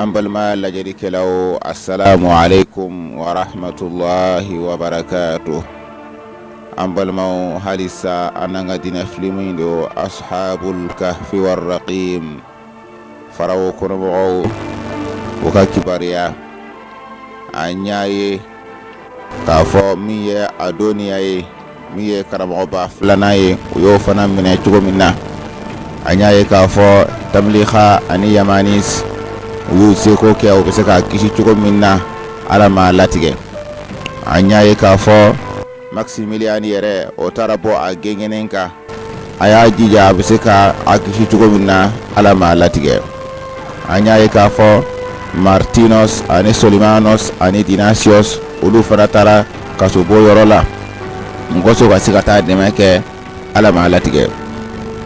An balima lajɛlikɛlaw, assalamu alaikum wa rahmatullahi wa barakatuh. An balimaw, halisa an n'an ka diinɛ filimu in don ashabul kahfi warraqim, farawo kɔnɔmɔgɔw u ka kibaruya. An y'a ye k'a fɔ min ye Adoniya ye, min ye karamɔgɔba filanan ye, u y'o fana minɛ cogo min na. An y'a ye k'a fɔ Tamiliha ani Yamanis, u y'u seko kɛ u bɛ se k'a kisi cogo min na, Ala m'a latigɛ. An y'a ye k'a fɔ Maximilian yɛrɛ, o taara bɔ a gengɛnnen kan, a y'a jija a bɛ se ka a kisi cogo min na, Ala m'a latigɛ. An y'a ye k'a fɔ Martinos ani Solimanos ani Dinasios, olu fana taara kasobon yɔrɔ la mɔgɔ ka se ka taa dɛmɛ kɛ, Ala m'a latigɛ.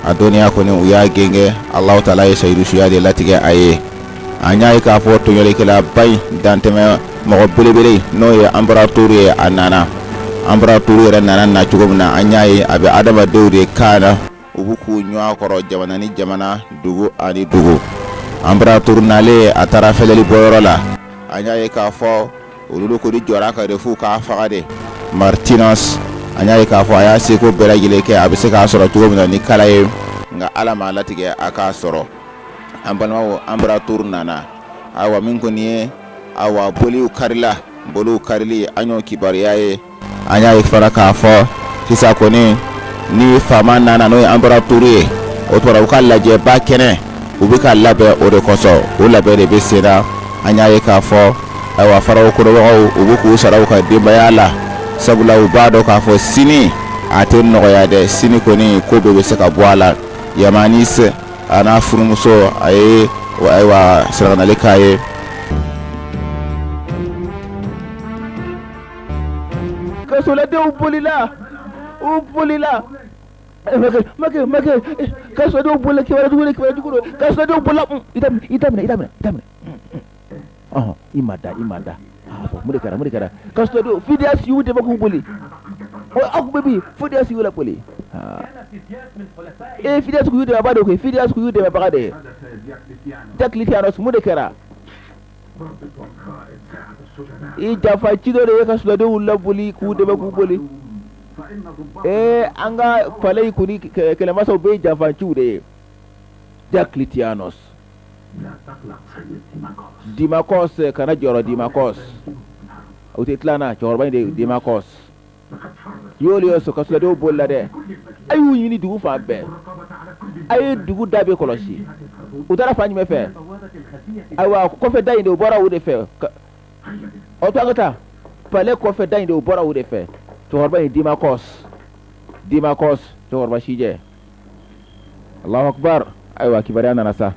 Adoniya kɔni, u y'a gɛngɛ, Alahu taala ye sayidusuya de latigɛ a ye. An y'a ye k'a fɔ tɔɲɔlikɛlaba in dantɛmɛ mɔgɔ belebele, n'o ye empereur ye, a nana. Empereur yɛrɛ nana na cogo min na, an y'a ye a bɛ adamadenw de kan na, u bɛ k'u ɲɔgɔn kɔrɔ jamana ni jamana, dugu ani dugu. Empereur nalen, a taara fɛlɛli bɔyɔrɔ la. An y'a ye k'a fɔ olu kɔni jɔra ka de f'u k'a faga de. Martinos, an y'a ye k'a fɔ a y'a seko bɛɛ lajɛlen kɛ a bɛ se k'a sɔrɔ cogo min na ni kala ye, nka Ala m'a latigɛ a k'a sɔrɔ. An balimaw, empereur nana. Ayiwa, min kɔni ye, awa, boliw karila, boliw karili, an y'o kibaruya ye. An y'a ye fana k'a fɔ sisan kɔni, ni faama nana, n'o ye empereur ye, o tuma u ka lajɛba kɛnɛ, u bɛ ka labɛn o de kosɔn, o labɛn de bɛ sen na. An y'a ye k'a fɔ, ayiwa, farawo kɔnɔmɔgɔw, u bɛ k'u sara u ka denbaya la, sabula u b'a dɔn k'a fɔ sini a tɛ nɔgɔya dɛ. Sini kɔni, ko bɛɛ bɛ se ka bɔ a la. Yamanis a n'a furumuso, a ye, ayiwa, sirakanali k'a ye. Kasoladenw bolila, u bolila. Makɛ, makɛ, kasoladenw bolila. Kibaruya jugu, kibaruya jugu don. Kasoladenw bolila. I da minɛ, i da minɛ, i da minɛ, i da minɛ. Ɔhɔn, i ma da, i ma da. Mun de kɛra? Mun de kɛra? Kasoladenw, Fidias y'u dɛmɛ k'u boli. Aw kun bɛ min? Fidias y'u laboli. Ee, Fidias kun y'u dɛmɛba de koyi. Fidias kun y'u dɛmɛbaga de ye. Diocletianos, mun de kɛra? I janfa ci dɔ de ye kasoladenw laboli k'u dɛmɛ k'u boli. Ee, an ka palais kɔni kɛlɛmasaw bɛɛ ye janfanciw de ye. Diocletianos, Dimakos, kana jɔrɔ. Dimakos, o tɛ tila na. Cɛkɔrɔba in de, Dimakos Yolios, kasoladenw bolila dɛ. A y'u ɲini dugu fan bɛɛ, a ye dugu da bɛɛ kɔlɔsi. U taara fan jumɛn fɛ? Ayiwa, kɔfɛ da in de, u bɔra o de fɛ. O to an ka taa palais kɔfɛ da in de, u bɔra o de fɛ. Cɛkɔrɔba in, Dimakos, Dimakos, cɛkɔrɔba sijɛ. Allahu akbar. Ayiwa, kibaruya nana sa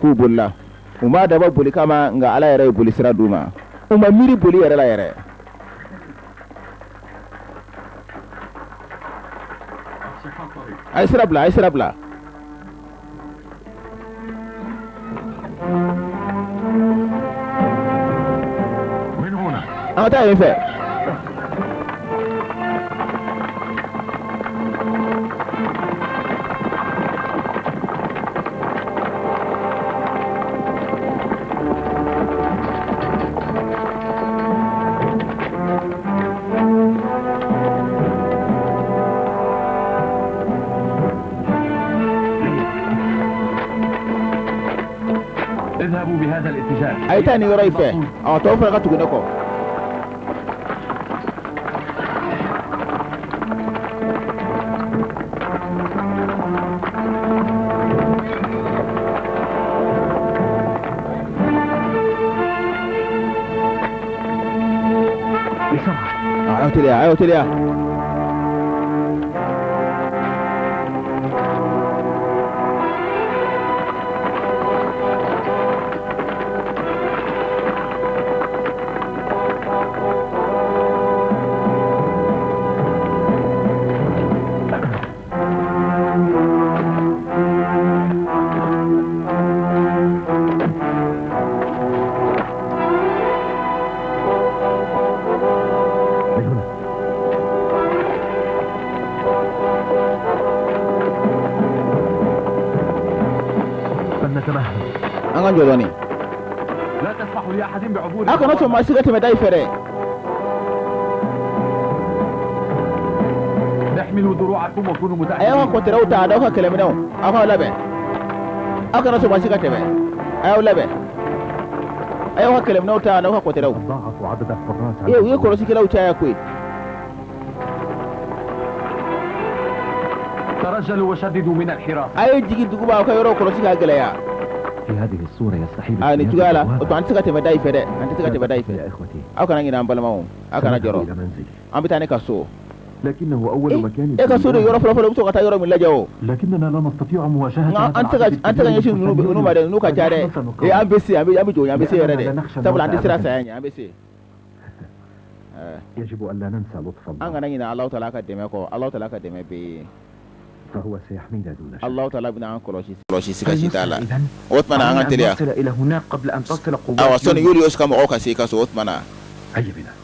k'u bolila. U m'a dabɔ boli kama, nka Ala yɛrɛ ye boli sira d'u ma. U ma miiri boli yɛrɛ la yɛrɛ. A ye sira bila, a ye sira bila. An ka taa yen fɛ. A ye taa nin yɔrɔ in fɛ. Ɔ, tɔw fana ka tugu ne kɔ. A y'aw teliya, a y'aw teliya. An ka jɔ dɔɔnin. Aw kana sɔn maa si ka tɛmɛ da in fɛ dɛ. A y'aw ka kɔtɛrɛw ta, a n'aw ka kɛlɛminɛnw, aw k'aw labɛn. Aw kana sɔn maa si ka tɛmɛ, a y'aw labɛn. A y'aw ka kɛlɛminɛnw ta, a n'aw ka kɔtɛrɛw. Ee, u ye kɔlɔsikɛlaw caya koyi. A ye jigin duguba, aw ka yɔrɔ kɔlɔsi k'a gɛlɛya. Aa, nin cogoya la, o tuma an tɛ se ka tɛmɛ da in fɛ dɛ, an tɛ se ka tɛmɛ da in fɛ. Aw kana ɲinɛ, an balimaw, aw kana jɔrɔ, an bɛ taa ne ka so. E ka so de yɔrɔ fɔlɔ fɔlɔ, i bɛ sɔrɔ ka taa yɔrɔ min lajɛ o. Nka an tɛ se ka an tɛ se ka ɲɛsin ninnu ma dɛ, ninnu ka ca dɛ. Ee, an bɛ se, an bɛ jɔ, an bɛ se yɛrɛ dɛ, sabula an tɛ siran saya ɲɛ, an bɛ se. An kana ɲinɛ Alahu taala ka dɛmɛ kɔ, Alahu taala ka dɛmɛ bɛ yen. Alahu taala bɛna an kɔlɔsi kɔlɔsi siga si t'a la. O tuma na an ka teliya. Awa, sɔnni Julius ka mɔgɔw ka se i ka so, o tuma na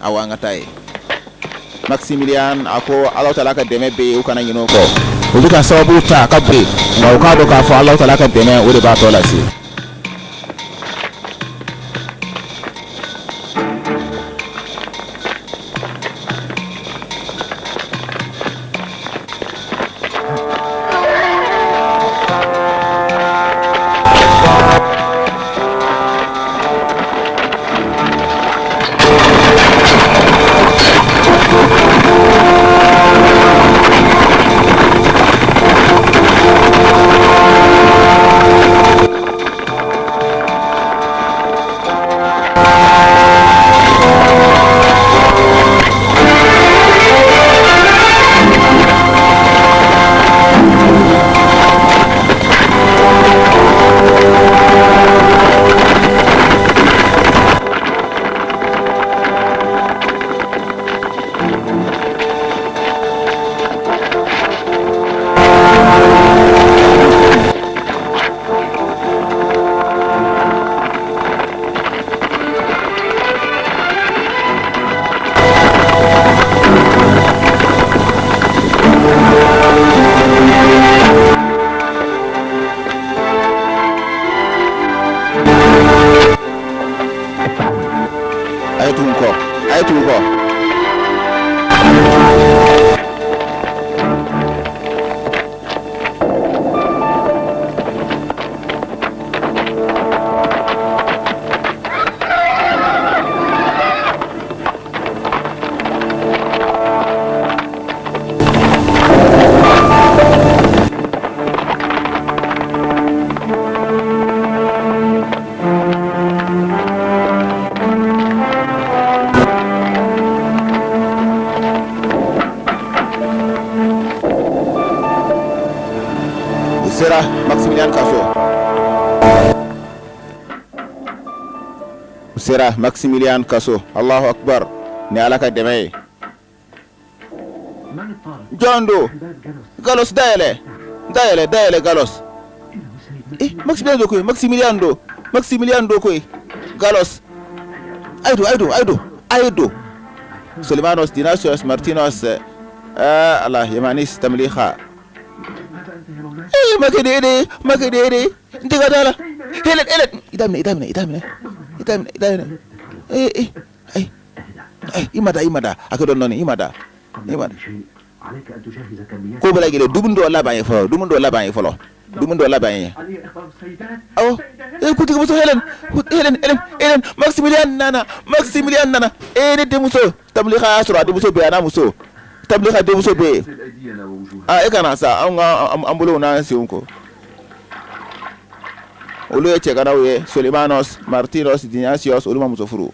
awa, an ka taa yen. Maximilian a ko Alahu taala ka dɛmɛ bɛ yen, u kana ɲinɛ o kɔ. U bɛ ka sababu ta ka biri, nka u k'a dɔn k'a fɔ Alahu taala ka dɛmɛ, o de b'a tɔ lase. A ye tugu kɔ, a ye tugu kɔ. U sera Maximilian ka so, u sera Maximilian ka so. Allahu akbar, ni Ala ka dɛmɛ ye. Jɔn don? Galos, dayɛlɛ, dayɛlɛ, dayɛlɛ, Galos. Eh, Maximilian don koyi, Maximilian don, Maximilian don koyi. Galos, a ye don, a ye don, a ye don, a ye don. Solimanos, Dinasios, Martinos, ala Yamanis, Tamliha. Eh, makede, makede, n tɛ ka da la. Helen, Helen, i da minɛ, i da minɛ, i da minɛ, i da minɛ, i da minɛ. Eh, eh, ayi, ayi, i ma da, i ma da, a kɛ dɔɔni dɔɔni, i ma da, i ma da. Ko bɛɛ lajɛlen, dumuni dɔ labɛn ye fɔlɔ, dumuni dɔ labɛn ye fɔlɔ, dumuni dɔ labɛn ye. Awɔ, ee, kuntigimuso Helen, Helen, Helen, Helen, Maximilian nana, Maximilian nana. Ee, ne denmuso Tamliha y'a sɔrɔ a denmuso bɛ yen, a n'a muso Tamliha denmuso bɛ yen. Aa, e kana sa, anw ka an bolow n'an senw ko. Olu ye cɛganaw ye, Solimanos, Martinos, Dinasios, olu ma muso furu.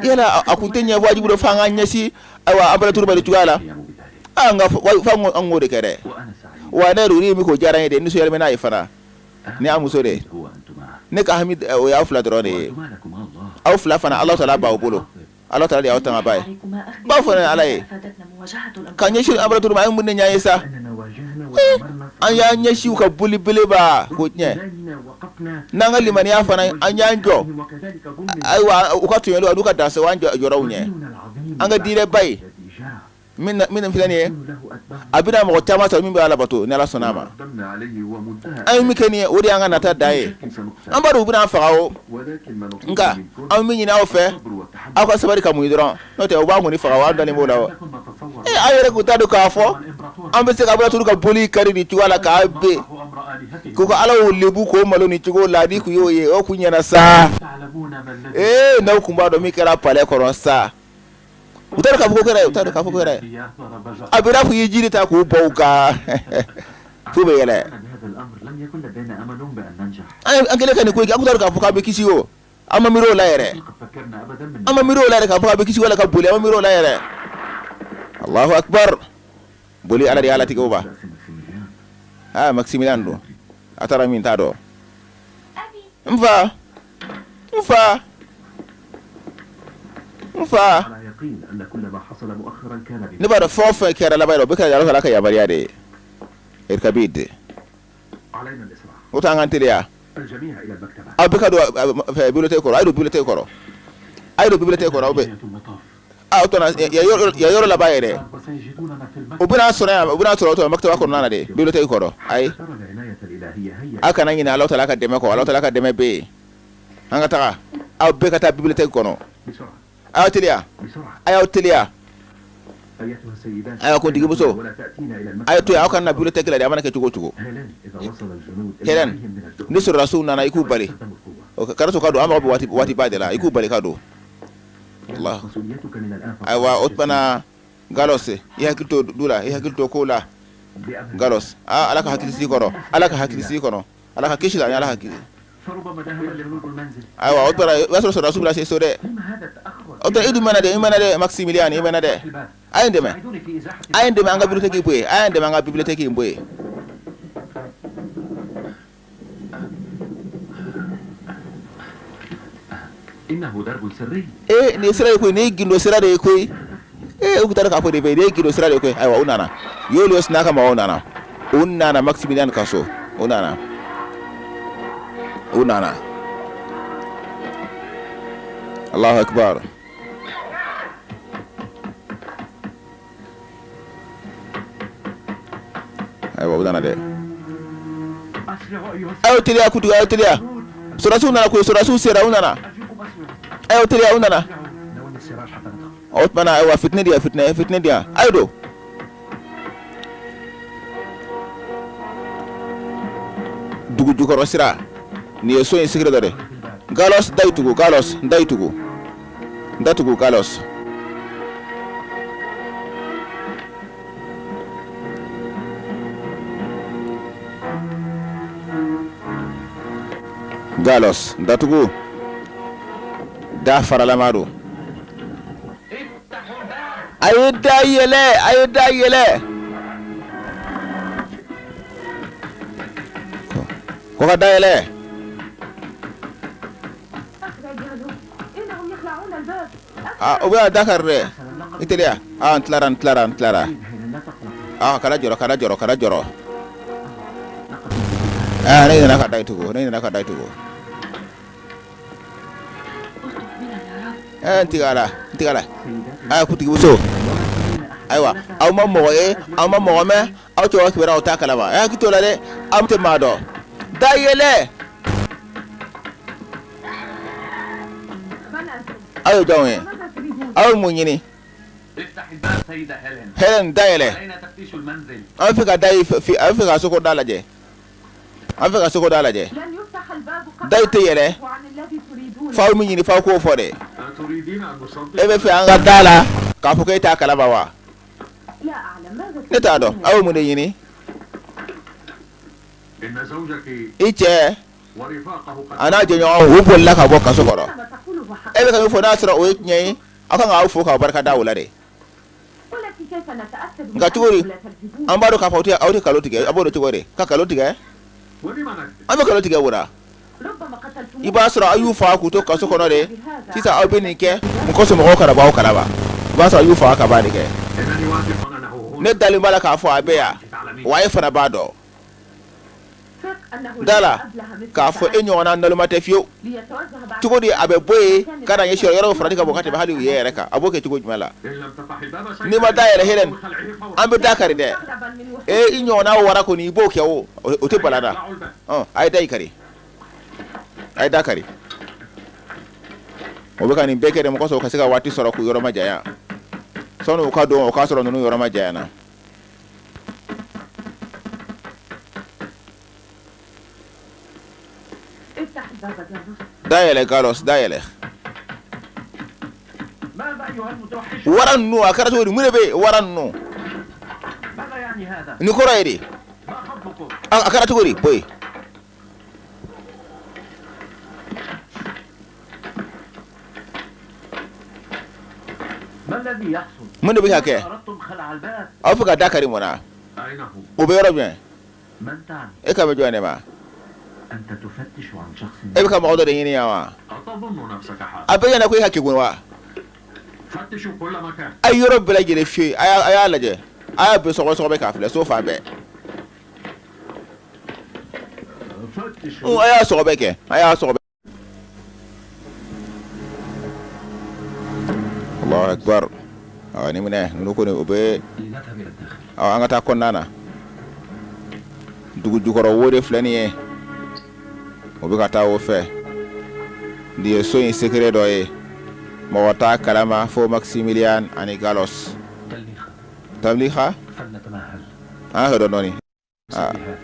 Yala a kun tɛ ɲɛ wajibi don f'an ka ɲɛsin ayiwa empereur ma nin cogoya la? An ka f'an k'o de kɛ dɛ. Wa ne yɛrɛ min k'o diyara n ye dɛ, nisɔndiyalen bɛ n'a ye fana. Ni y'a muso de, ne ka hami o y'aw fila dɔrɔn de ye. Aw fila fana, Ala taala b'aw bolo, Ala taala de y'aw tangaba ye. N b'a fɔ ni Ala ye ka ɲɛsin empereur ma, a ye mun de ɲɛ ye sa? An y'an ɲɛsin u ka boli beleba k'o tiɲɛ n'an ka limaniya fana, an y'an jɔ ayiwa u ka tɔɲɔliw an'u ka dansagon, an jɔra u ɲɛ, an ka diinɛba ye. Min filɛ nin ye, a bɛna mɔgɔ caman sɔrɔ min bɛ ala bato ni ala sɔnna a ma. An ye min kɛ nin ye, o de y'an ka nata dan ye. An b'a dɔn u bɛna an faga o, nka an bɛ min ɲini aw fɛ, aw ka sabali ka muɲu dɔrɔn, n'o tɛ u b'an kɔni faga o, an dalen b'o la o. Ee, aw yɛrɛ k'u t'a dɔn k'a fɔ an bɛ se ka Abulaturu ka boli kari nin cogoya la k'a ben k'u ka ala y'o lebu k'o malo nin cogo la, ni kun y'o ye, o kun ɲɛna sa. Ee, n'aw kun b'a dɔn min kɛra palais kɔnɔ sa. U t'a dɔn k'a fɔ ko kɛra, u t'a dɔn k'a fɔ ko kɛra. A bɛ n'a fɔ i ye jiri ta k'u bɔ u kan f'u bɛ yɛlɛ. An kɛlen ka nin ko in kɛ, an tun t'a dɔn k'a fɔ k'an bɛ kisi o. An ma miiri o la yɛrɛ. An ma miiri o la yɛrɛ k'a fɔ k'an bɛ kisi wala ka boli, an ma miiri o la yɛrɛ. Allahu akbar. Boli ala de y'a latigɛ o ba. Aa Maximilian don. A taara min t'a dɔn. N fa. N fa. N fa. Ne b'a dɔn fɛn o fɛn kɛra laban o bɛɛ kɛra Ala ka yamaruya de ye. Irkabid. O to an k'an teliya. Aw bɛɛ ka don bibliothèque kɔrɔ, a ye don bibliothèque kɔrɔ. A ye don bibliothèque kɔrɔ aw bɛɛ. Aa o tuma yan yɔrɔ laban yɛrɛ. U bɛna sɔrɔ yan, u bɛna sɔrɔ o tuma maktaba kɔnɔna na de, bibliothèque kɔrɔ. Ayi. Aw kana ɲinɛ Alahu taala ka dɛmɛ kɔ, Alahu taala ka dɛmɛ bɛ yen. An ka taga. Aw bɛɛ ka taa bibliothèque kɔnɔ. A y'aw teliya. A y'aw teliya. Ayiwa kuntigimuso, a ye to yen, aw kana na bibliothèque la dɛ, a mana kɛ cogo o cogo. Helen, ni sɔrɔdasiw nana i k'u bali. Kana sɔn ka don, an mago bɛ waatiba de la, i k'u bali ka don. Allah. Ayiwa o tuma na Galos, i hakili to du la, i hakili to ko la. Galos, aa Ala ka hakili sigi kɔrɔ, Ala ka hakili sigi kɔnɔ, Ala ka kisi la ani Ala hakili. Ayiwa o tuma o y'a sɔrɔ sɔrɔdasiw bɛna se so dɛ. O tuma i dun mɛnna dɛ, i mɛnna dɛ Maximilian, i mɛnna dɛ. A ye n dɛmɛ, a ye n dɛmɛ an ka bibliothèque bɔ yen, a ye n dɛmɛ an ka bibliothèque in bɔ yen. Ee nin ye sira ye koyi, nin ye gindo sira de ye koyi. Ee u t'a dɔn k'a fɔ de bɛ yen, nin ye gindo sira de ye koyi. Ayiwa u nana, Julius n'a ka mɔgɔw nana, u nana Maximilian ka so, u nana, u nana. Allahu akbar. Ayiwa u nana dɛ. A y'aw teliya kuntigi, a y'aw teliya. Sɔrɔdasiw nana koyi, sɔrɔdasiw sera, u nana. A y'aw teliya, u nana. O tuma na ayiwa fitinɛ di yan, fitinɛ, fitinɛ di yan. A ye don. Dugu jukɔrɔ sira, nin ye so in secret dɔ de. Galos da in tugu, Galos da in tugu. Da tugu Galos. Galos datugu da faralama don. A ye da yɛlɛ, a ye da yɛlɛ. Ko ka da yɛlɛ. Aa u bɛ da kari dɛ, i teliya. Aa n tilara, n tilara, n tilara. Aa kana jɔrɔ, kana jɔrɔ, kana jɔrɔ. Aa ne ɲinɛna ka da in tugu, ne ɲinɛna ka da in tugu. Ɛɛ n tigɛ a la, n tigɛ a la. Aa kuntigimuso, ayiwa aw ma mɔgɔ ye, aw ma mɔgɔ mɛn, aw cɛw ka kibaruya aw t'a kalama. A y'a hakili t'o la dɛ, aw tɛ maa dɔn. Da yɛlɛ. Aw ye jɔnw ye? Aw ye mun ɲini? Helen da yɛlɛ. An bɛ fɛ ka da an bɛ fɛ ka soko da lajɛ. An bɛ fɛ ka soko da lajɛ. Da in tɛ yɛlɛ. F'aw min ɲini f'aw k'o fɔ dɛ. E bɛ fɛ an ka da la k'a fɔ k'e t'a kalama wa? Ne t'a dɔn. Aw ye mun de ɲini? I cɛ a n'a jɛɲɔgɔnw u bolila ka bɔ kaso kɔrɔ. E bɛ ka min fɔ n'a sɔrɔ o ye tiɲɛ ye, aw kan k'aw fo k'aw barika da o la dɛ. Nka cogo di an b'a dɔn k'a fɔ aw tɛ nkalon tigɛ, aw b'o dɔn cogo di ka nkalon tigɛ? An bɛ nkalon tigɛ mun na? I b'a sɔrɔ aw y'u faga k'u to kaso kɔnɔ de, sisan aw bɛ nin kɛ mun kosɔn mɔgɔw kana bɔ aw kalama. I b'a sɔrɔ aw y'u faga ka ban de kɛ. Ne dalen b'a la k'a fɔ a bɛ yan, wa e fana b'a dɔn. Da la k'a fɔ e ɲɔgɔnna naloma tɛ fiyewu. Cogo di a bɛ bɔ yen ka na ɲɛsin yɔrɔ farati ka bon ka tɛmɛ hali u yɛrɛ kan, a b'o kɛ cogo jumɛn la? N'i ma da yɛlɛ Helen, an bɛ da kari dɛ. Ee, i ɲɔgɔnna wara kɔni, i b'o kɛ o, o tɛ bala na. A ye da i kari, a ye da kari. O bɛ ka nin bɛɛ kɛ de mɔgɔ sɔrɔ ka se ka waati sɔrɔ k'u yɔrɔ majanya. Sɔnni u ka don, o k'a sɔrɔ ninnu yɔrɔ majanyana. Da yɛlɛ Carlos, da yɛlɛ. Wara ninnu, a kɛra cogo di? Mun de bɛ yen? Wara ninnu, nin kɔrɔ ye di? A kɛra cogo di? Bɔ yen. Mun de bɛ ka kɛ? Aw fɛ ka da kari mun na? O bɛ yɔrɔ jumɛn? E kan bɛ jɔn de ma? E bɛ ka mɔgɔ dɔ de ɲini yan wa? A bɛ ɲɛna ko e ka kegun wa? A ye yɔrɔ bɛɛ lajɛlen fiyɛ, a y'a lajɛ, a y'a bɛɛ sɔgɔsɔgɔ k'a filɛ so fan bɛɛ. A y'a sɔgɔbɛ kɛ, a y'a sɔgɔbɛ. Allahu akbar. Awa, ni minɛ ninnu kɔni, o bɛ awa, an ka taa kɔnɔna na. Dugu jukɔrɔ wo de filɛ nin ye, o bɛ ka taa o fɛ. Nin ye so in secret dɔ ye, mɔgɔ t'a kalama fo Maximilian ani Carlos. Tamliha, an ka kɛ dɔɔnin dɔɔnin.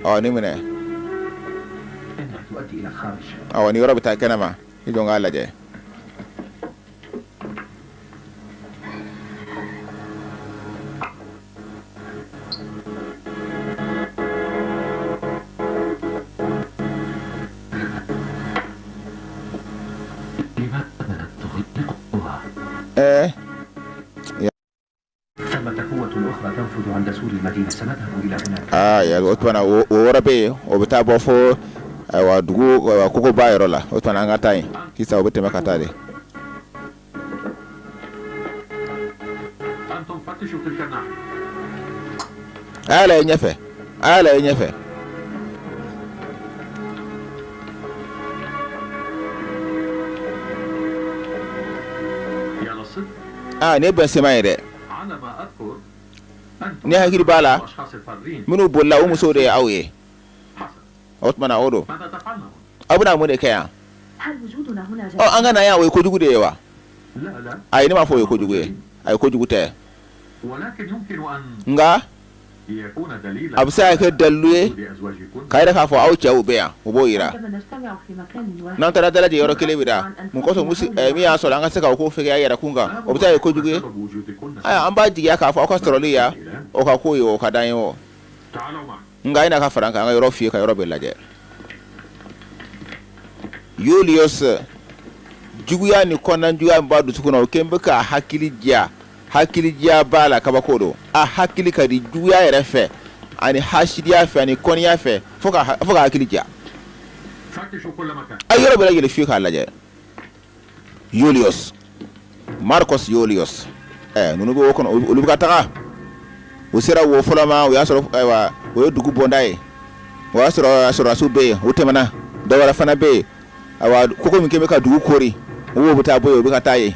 Ɔ, ni minɛ. Awɔ, nin yɔrɔ bɛ taa kɛnɛ ma, i jɔ n k'a lajɛ. Ɛɛ. Aa, o tuma na o yɔrɔ bɛ yen, o bɛ taa bɔ fo ayiwa dugu kogoba yɔrɔ la. O tuma na an ka taa yen sisan, o bɛ tɛmɛ ka taa de. A y'a lajɛ ɲɛfɛ, a y'a lajɛ ɲɛfɛ. Aa, nin ye bɛn sema ye dɛ. Ne hakili b'a la, minnu bolila, o musow de ye aw ye. O tuma na o don, aw bɛna mun de kɛ yan? Ɔ, an ka na yan, o ye kojugu de ye wa? Ayi, ne m'a fɔ o ye kojugu ye. Ayi, kojugu tɛ, nka a bɛ se ka kɛ dalilu ye k'a yira k'a fɔ aw cɛw bɛ yan. O b'o yira n'an taara dalajɛ yɔrɔ kelen bɛ da mun kosɔn? Min y'a sɔrɔ an ka se ka ko fɛgɛya yɛrɛ kun kan, o bɛ taa ye kojugu ye. Ayiwa, an b'a jigiya k'a fɔ aw ka sɔrɔli yan, o ka ko ye, o ka d'an ye o. Nka i n'a ka fara an kan, an ka yɔrɔ fiyɛ ka yɔrɔ bɛɛ lajɛ. Julius, juguya ni kɔnɔna juguya min b'a dusukun na, o kɛlen bɛ k'a hakili diya. Hakili diya b'a la, kabako don. A hakili ka di juguya yɛrɛ fɛ ani hasidiya fɛ ani kɔniya fɛ, fo ka hakili diya. A yɔrɔ bɛɛ lajɛlen fiyɛ k'a lajɛ. Julius, Marcus Julius, ɛ, ninnu bɛ wo kɔnɔ, olu bɛ ka taga. U sera wo fɔlɔ ma, o y'a sɔrɔ ayiwa o ye dugu bonda ye. O y'a sɔrɔ sɔrɔdasiw bɛ yen, u tɛmɛna. Dɔ wɛrɛ fana bɛ yen. Ayiwa, koko min kɛlen bɛ ka dugu koori, o bɛ taa bɔ yen, u bɛ ka taa yen.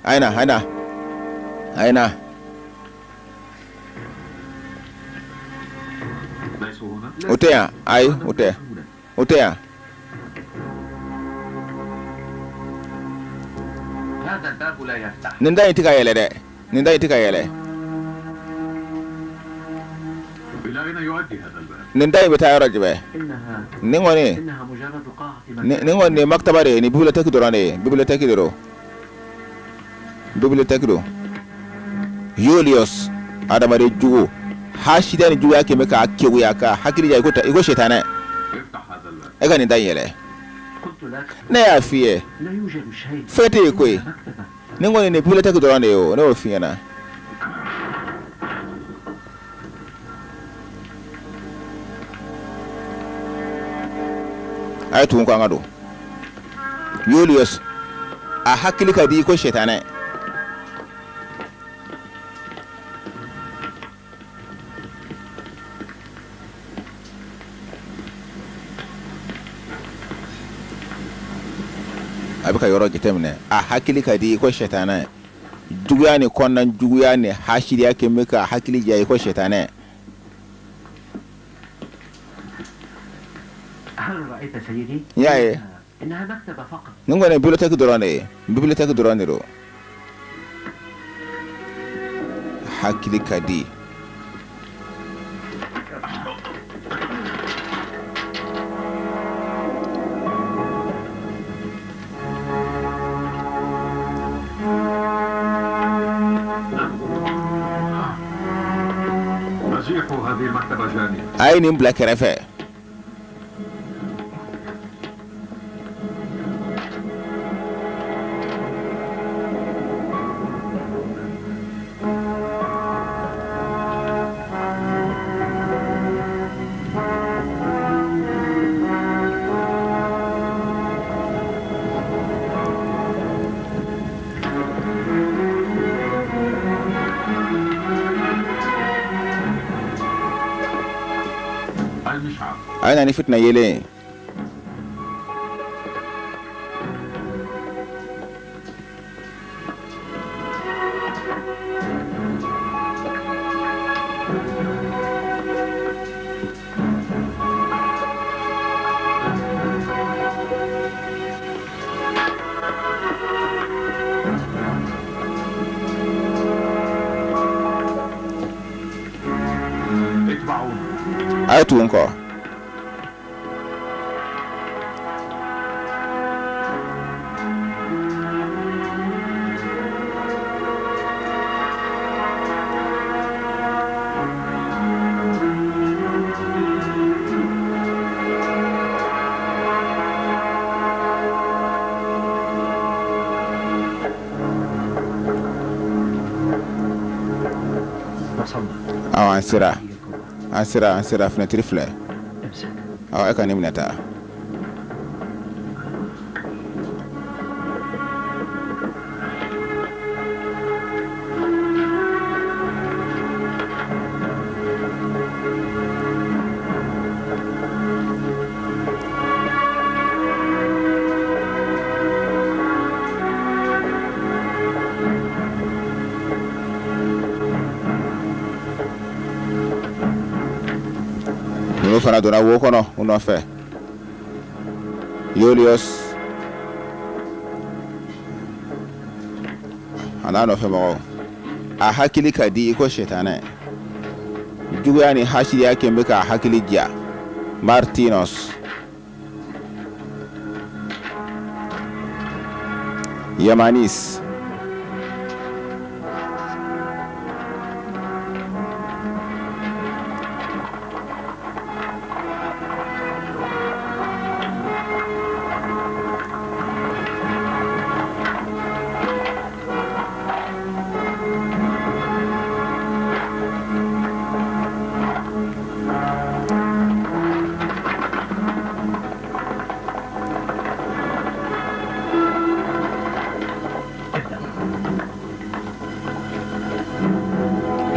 A ye na, a ye na, a ye na. O tɛ yan. Ayi, o tɛ, o tɛ yan. Nin da in tɛ ka yɛlɛ dɛ, nin da in tɛ ka yɛlɛ. Nin da in bɛ taa yɔrɔ jumɛn? Nin kɔni, nin kɔni nin maktaba de ye, nin bibliothèque dɔrɔn de ye, bibliothèque de don, bibliothèque don. Julius, adamaden jugu, hasidiya ni juguya kɛlen bɛ k'a keguya, k'a hakili ja i ko sitanɛ. E ka nin da in yɛlɛ. Ne y'a f'i ye, fɛn tɛ yen koyi. Nin kɔni nin bibliothèque dɔrɔn de ye o, ne y'o f'i ɲɛna. A ye tugun ko an ka don. Julius, a hakili ka di i ko sitanɛ. A bɛ ka yɔrɔ jateminɛ. A hakili ka di i ko sɛtanɛ. Juguya ni kɔnɔna juguya ni hasidiya kɛ bɛ ka hakili diya i ko sɛtanɛ. N y'a ye, nin kɔni ye bibliothèque dɔrɔn de ye, bibliothèque dɔrɔn de don. Hakili ka di. A ye nin bila kɛrɛfɛ. A ye na ni fitina yeelen ye. A ye tugu n kɔ. An sera, an sera, an sera. Finɛtiri filɛ. Awa, e ka nin minɛ ta. Ninnu fana donna wo kɔnɔ u nɔfɛ. Yolios a n'a nɔfɛ mɔgɔw. A hakili ka di i ko sitanɛ. Juguya ni hasidiya kɛ bɛ k'a hakili diya. Martinos Yamanis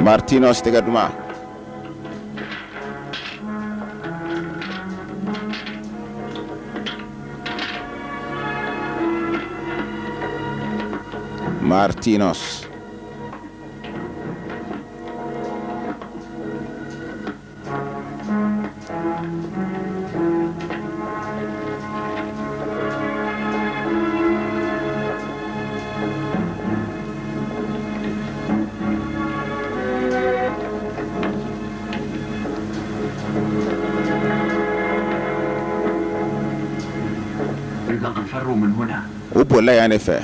Martinos tɛgɛ duman. Martinos U bolila yan de fɛ.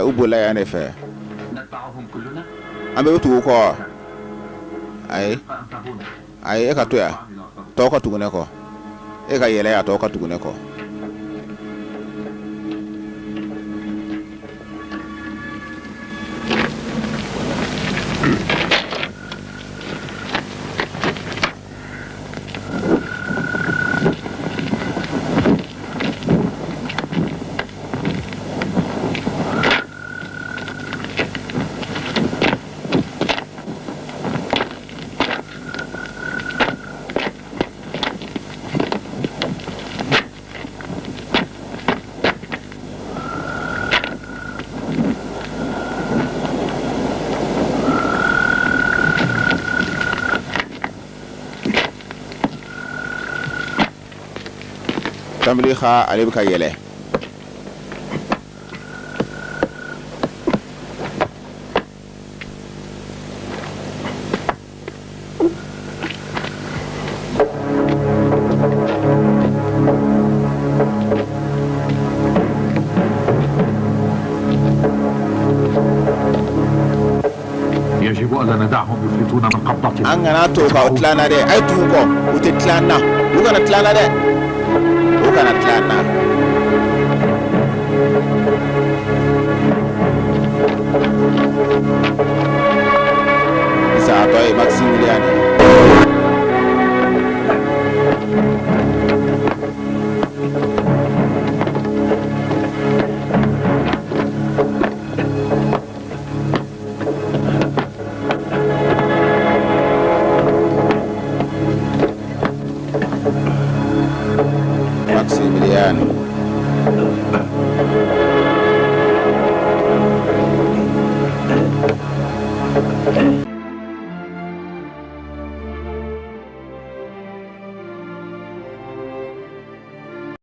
U bolila yan de fɛ. An bɛɛ bɛ tugu u kɔ wa? Ayi, ayi, e ka to yan, tɔw ka tugu ne kɔ. E ka yɛlɛ yan, tɔw ka tugu ne kɔ. Tanbili xa ale bɛ ka yɛlɛ. يجب ألا ندعهم يفلتون من قبضتنا. An kana to ka o tila an na dɛ. A ye tugu kɔ, u tɛ tila an na, u kana tila an na dɛ, u kana tila an na. Sisan a tɔ ye Maximilian ye. Maximilian.